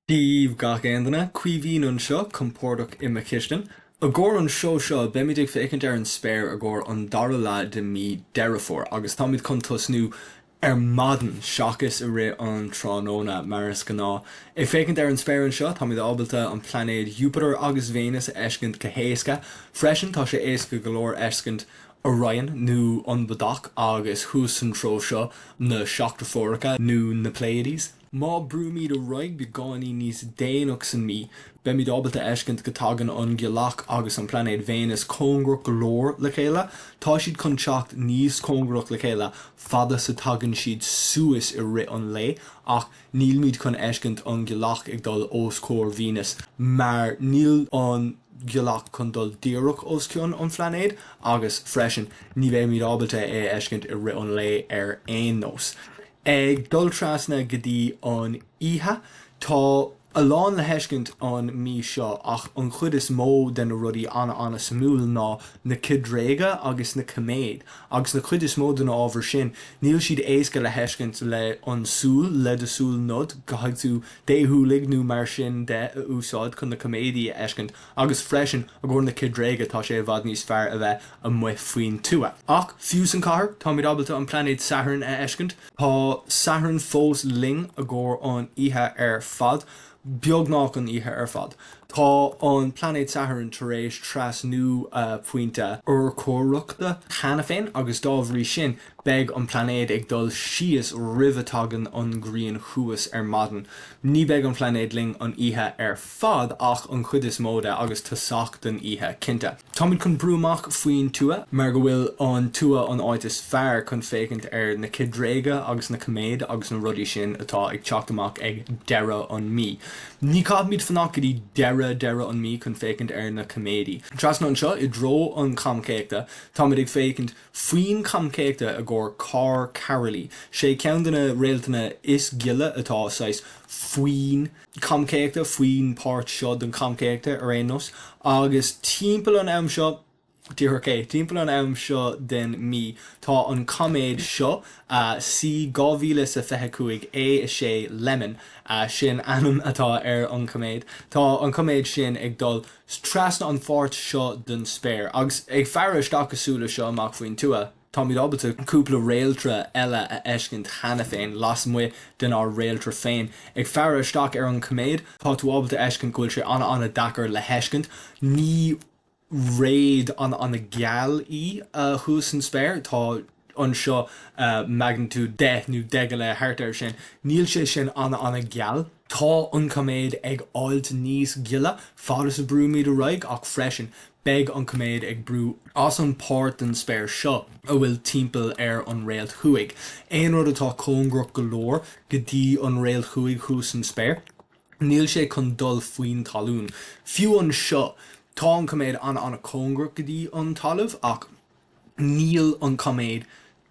Dia daoibh gach aon duine, Caoimhín anseo, compordach i mo chistin. I gcomhair an seó seo, beimid ag féachaint ar an spéir i gcomhair an dara lá de mí Deireadh Fómhair agus táimid chun tosnú ar maidin seachas i rith an tráthnóna mar is gnáth. Ag féachaint ar an spéir anseo, táimid ábalta an plainéad Jupiter agus Véineas a fheiscint go héasca. Freisin, tá sé éasca go leor fheiscint Orion nó an Bodach agus thuas san treo seo na Seacht Deirfiúracha nó na Pleiades. Má brúimid ar aghaidh beagáinín níos déanach san mí, beimid ábalta a fheiscint go tagann an Ghealach agus an plainéad Véineas cóngarach go leor le chéile. Tá siad chun teacht níos cóngarach le chéile fada is a tagann siad suas i rith an lae, ach nílmid chun fheiscint an Ghealach ag dul os comhair Véineas mar níl an Ghealach chun dul díreach os cionn an phlainéid agus freisin ní bheimid ábalta é a fheiscint i rith an lae ar aon nós. Ag dul trasna go dtí an oíche, tá a lán le feiscint an mí seo ach an chuid is mó de na rudaí ana-ana-suimiúil ná na cidréga agus na coiméid. Agus na cuid is mó de na ábhair sin, níl siad éasca le feiscint le an súil, le do súil nod, caithfidh tú déshúiligh nó mar sin de a úsáid chun na coiméidí a fheiscint agus freisin i gcomhair na cidréga tá sé i bhfad níos fearr a bheith amuigh faoin tuath. Ach fiú san cathair, táimid ábalta an plainéad Satharn a fheiscint. Tá Satharn fós linn i gcomhair an oíche ar fad, beagnach an oíche ar fad. Tá an plainéad Satharn tar éis trasnú a phointe urchomhaireachta cheana féin agus dá bhrí sin beidh an plainéad ag dul síos roimh a tagann an ghrian thuas ar maidin. Ní beidh an plainéad linn an oíche ar fad ach an chuid is mó de agus tosach den oíche, cinnte. Táimid chun brú amach faoin tuath mar go bhfuil an tuath an áit is fearr chun féachaint ar na cidréga agus na coiméid agus na rudaí sin atá ag teacht amach ag deireadh an mí. Ní caithfimid fanacht go dtí deireadh deireadh an mí chun féachaint ar na coiméidí. Trasna anseo i dtreo an Chamchéachta táimid ag féachaint faoin Chamchéachta i gcomhair Cor Caroli. Sé ceann de na réaltanna is gile atá saghas faoin Camchéachta, faoin páirt seo den Chamchéachta ar aon nós, agus timpeall an am seo, díreach é, timpeall an am seo den mí, tá an coiméad seo, C 2025 A6 Lemmon, sin ainm atá ar an choiméad, tá an coiméad sin ag dul trasna an pháirt seo den spéir, agus ag faire isteach cosúil le seo amach faoin tuath. Táimid ábalta cúpla réaltra eile a fheiscint cheana féin, lasmuigh denár réaltra féin. Ag faire isteach ar an choiméad, tá tú ábalta fheiscint go bhfuil sé ana-ana-deacair le feiscint. Ní réad ana-ana-geal í thuas san spéir. Tá anseo magnitude 10 nó 10 go leith, thart air sin. Níl sé sin ana-ana-geal. Tá an coiméad ag fháilt níos gile fad is a brúimid ar aghaidh ach freisin beidh an coiméad ag brú as an páirt den spéir seo a bhfuil timpeall ar an réalt thuaidh. Aon rud atá cóngarach go leor go dtí an réalt thuaidh thuas san spéir, níl sé chun dul faoin talún. Fiú anseo, tá an coiméad ana-ana-cóngarach go dtí an talamh ach. Níl an coiméad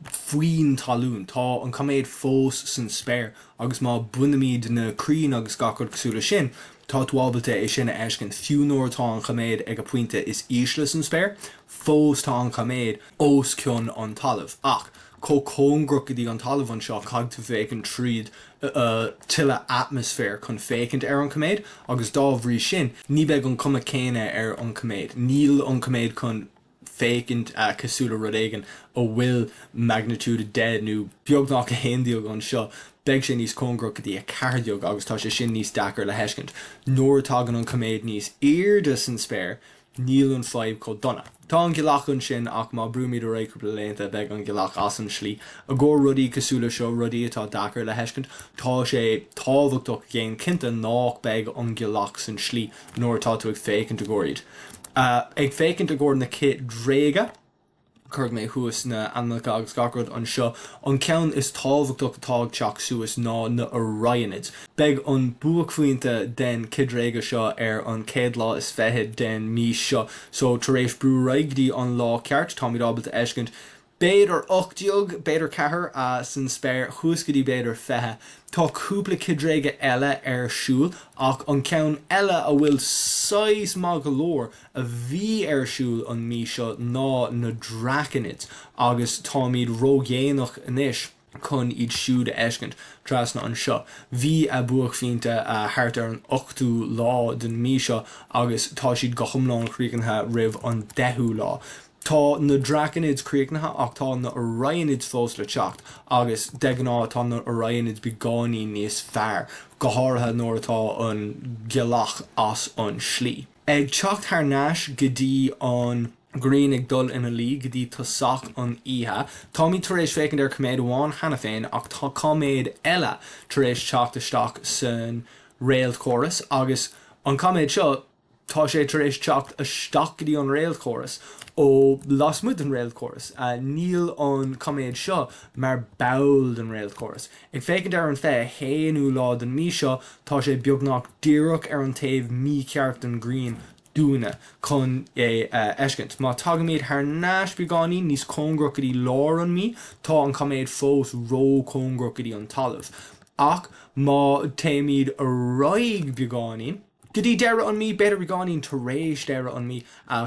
faoin talún, tá an coiméad fós san spéir agus má bainimid na crainn agus gach rud cosúil leis sin, tá tú ábalta é sin a fheiscint. Fiú nuair atá an coiméad ag a pointe is ísle san spéir, fós tá an coiméad os cionn an talaimh. Ach chomh cóngarach go dtí an talamh anseo, caithfidh tú féachaint tríd tuilleadh atmaisféir chun féachaint ar an coiméad agus dá bhrí sin, ní beidh an cuma céanna ar an coiméad. Níl an coiméad chun. féachaint cosúil le rud éigin a bhfuil magnitude 10 nó beagnach 11 anseo, beidh sé níos cóngarach go dtí 14 agus tá sé sin níos deacair le feiscint. Nuair a tagann an coiméad níos airde san spéir, níl an fadhb chomh dona. Tá an ghealach ansin ach má brúimid ar aghaidh cúpla laethanta beidh an ghealach as an slí. I gcomhair rudaí cosúil le seo, rudaí atá deacair le feiscint, tá sé tábhachtach déan cinnte nách beidh an ghealach san slí nuair atá tú ag féachaint i gcomhair iad. Ag féachaint i gcomhair na cidréige, cuirfidh mé thuas na ainmneacha agus gach rud anseo, an ceann is tábhachtach atá ag teacht suas ná na Orionids. Beidh an buaicphointe den cidréige seo ar an chéad lá is fichead den mí seo, so tar éis brú ar aghaidh go dtí an lá ceart, táimid ábalta fheiscint b'fhéidir 18, b'fhéidir 4, san spéir, thuas go dtí b'fhéidir 20. Tá cúpla cidréige eile ar siúl, ach an ceann eile a bhfuil saghas maith go leor a bhí ar siúl an mí seo ná na Draconids, agus táimid ródhéanach anois. Chun iad siúd a fheiscint trasna anseo. Bhí a buaicphointe thart ar an ochtú lá den mí seo agus tá siad go hiomlán críochnaithe roimh an deichiú lá. Tá na Draconids críochnaithe ach tá na Orionids fós le teacht agus de ghnáth tá na Orionids beagáinín níos fearr, go háirithe nuair atá an ghealach as an slí. Ag teacht thar n-ais go dtí an ghrian ag dul ina luí go dtí tosach an oíche. Táimid tar éis féachaint ar coiméad amháin cheana féin ach tá coiméad eile tar éis teacht isteach san réaltchóras agus an coiméad seo tá sé tar éis teacht isteach go dtí an réaltchóras ó lasmuigh den réaltchóras. Níl an coiméad seo mar ball den réaltchóras. Ag féachaint ar an 21ú lá den mí seo tá sé beagnach díreach ar an taobh mícheart den ghrian dúinne chun é a fheiscint. Má tagaimid thar n-ais beagáinín níos cóngarach go dtí lár an mí, tá an coiméad fós ró-chóngarach go dtí an talamh. Ach má téimid ar aghaidh beagáinín, go dtí deireadh an mí, b'fhéidir beagáinín tar éis deireadh an mí,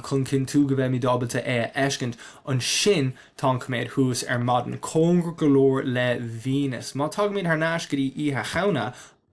chun cinntiú go mbeimid ábalta é a fheiscint, ansin tá an coiméad thuas ar maidin, cóngarach go leor le Venus. Má tagaimid thar n-ais go dtí Oíche Shamhna,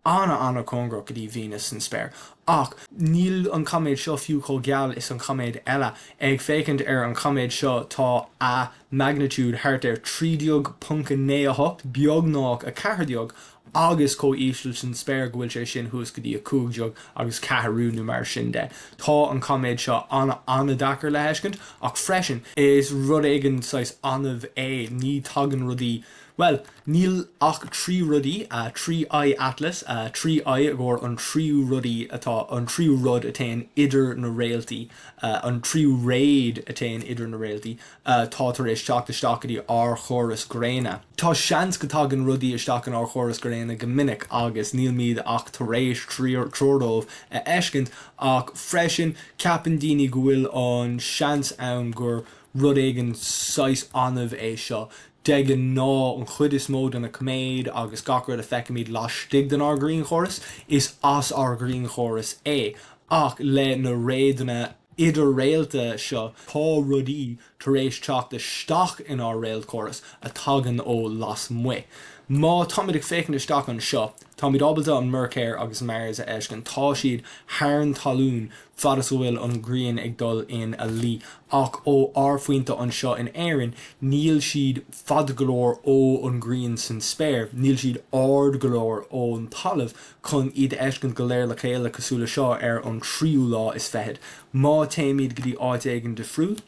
an-an-chóngarach go dtí Venus san spéir. Ach níl an coiméad seo fiú chomh geal is an coiméad eile. Ag féachaint ar an choiméad seo tá a magnitude thart ar 13.98, beagnach 14, agus chomh íseal san spéir go bhfuil sé sin thuas go dtí 15 agus ceathrú nó mar sin de. Tá an coiméad seo an-an-deacair le heiscint ach freisin is rud éigin saghas annamh é, ní tagann rudaí Bhuel, níl ach 3 rudaí, 3 I Atlas, 3 I i gcomhair an tríú rudaí atá, an tríú rud a téann idir na réaltaí, an tríú réad a téann idir na réaltaí, atá tar éis teacht isteach go dtí ár chóras gréine. Tá seans go dtagann rudaí isteach in ár chóras gréine go minic agus nílmid ach tar éis triúr dóibh a fheiscint ach freisin ceapann daoine go bhfuil an seans ann gur rud éigin saghas annamh é seo. De ghnáth, an chuid is mó de na coiméid agus gach rud a feicimid laistigh den ár ghrianchóras, is as ár ghrianchóras é. Ach le na réadanna idir-réalta seo, tá rudaí tar éis teacht isteach inár réaltchóras a tagann ó lasmuigh. Má táimid ag féachaint isteach anseo, táimid ábalta an Meircéir agus Mars a fheiscint. Tá siad thar an talún fad is a bhfuil an ghrian ag dul ina luí, ach ó ár phointe anseo in Éirinn, níl siad fada go leor ó an ghrian san spéir, níl siad ard go leor ón talamh chun iad a fheiscint go léir le chéile cosúil le seo ar an tríú lá is fichead. Má téimid go dtí áit éigin difriúil,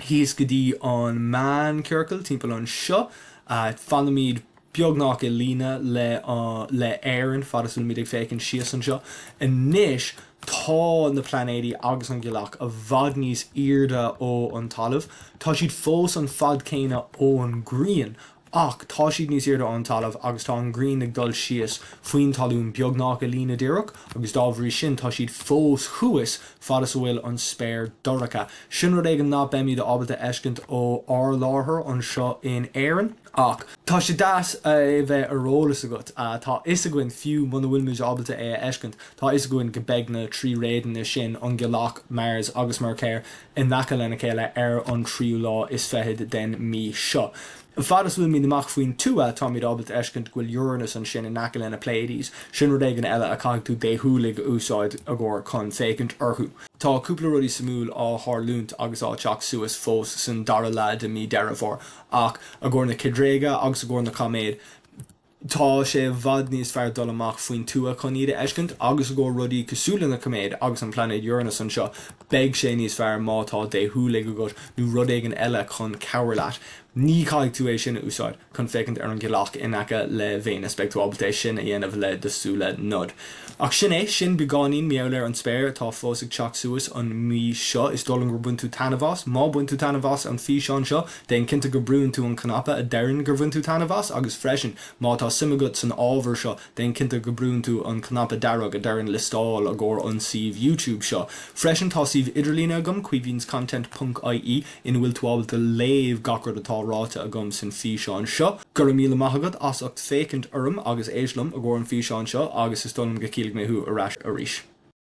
thíos go dtí an meánchiorcal timpeall anseo. Fanaimid beagnach i líne le le Éirinn fad is bhfuilimid ag féachaint síos anseo. Anois tá na pláinéidí agus an ghealach i bhfad níos airde ó an talamh. Tá siad fós an fad céanna ón ghrian Ach tá siad níos airde ón talamh agus tá an ghrian ag dul síos faoin talún beagnach i líne díreach agus dá bhrí sin tá siad fós thuas fad is a bhfuil an spéir dorcha. Sin rud éigin ná beimid ábalta fheiscint ó ár láthair anseo in Éirinn. Ach tá sé deas é bheith ar eolas agat. Tá fhios againn fiú muna bhfuilimid ábalta é a fheiscint, tá fhios againn go beidh na 3 réadanna sin, an Ghealach, Mars agus Meircéir, in aice lena chéile ar an tríú lá is fichead den mí seo. Fad is bhfuilimid amach faoin tuath, táimid ábalta fheiscint go bhfuil Uranus ansin in aice lena Pleiades. Sin rud éigin eile a caithfidh tú déshúiligh a úsáid i gcomhair chun féachaint orthu. Tá cúpla rudaí suimiúil á tharlúint agus á teacht suas fós san dara leath de mí Deireadh Fómhair, ach i gcomhair na Cidréige agus i gcomhair na Coiméad, Tá sé i bhfad níos fearr dul amach faoin tuath chun iad a fheiscint, agus i gcomhair rudaí cosúil le na coiméid agus an plainéad Uranus anseo, beidh sé níos fearr má tá déshúiligh agat nó rud éigin eile chun cabhair leat. Ní caithfidh tú é sin a úsáid chun féachaint ar an ghealach in aice le Véineas, beidh tú ábalta é sin a dhéanamh le do súile noid. Ach sin é, sin beagáinín mar gheall ar an spéir atá fós ag teacht suas an mí seo. Is dóigh liom gur bhain tú taitneamh as. Má bhain tú taitneamh as an físeán seo, Déan cinnte go brúann tú an cnaipe a deireann gur bhain tú taitneamh as agus freisin, má tá suim agat san ábhar seo, déan cinnte go brúann tú an cnaipe dearg a deireann liostáil i gcomhair an suíomh YouTube seo. Freisin, tá suíomh idirlíne agam, caoimhinscontent ponc ie, ina bhfuil tú ábalta léamh gach rud atá ráite agam san físeán seo. Go raibh míle maith agat as ucht féachaint orm agus éist liom i gcomhair an físeán seo agus is dóigh liom go chífidh mé thú ar ais arís.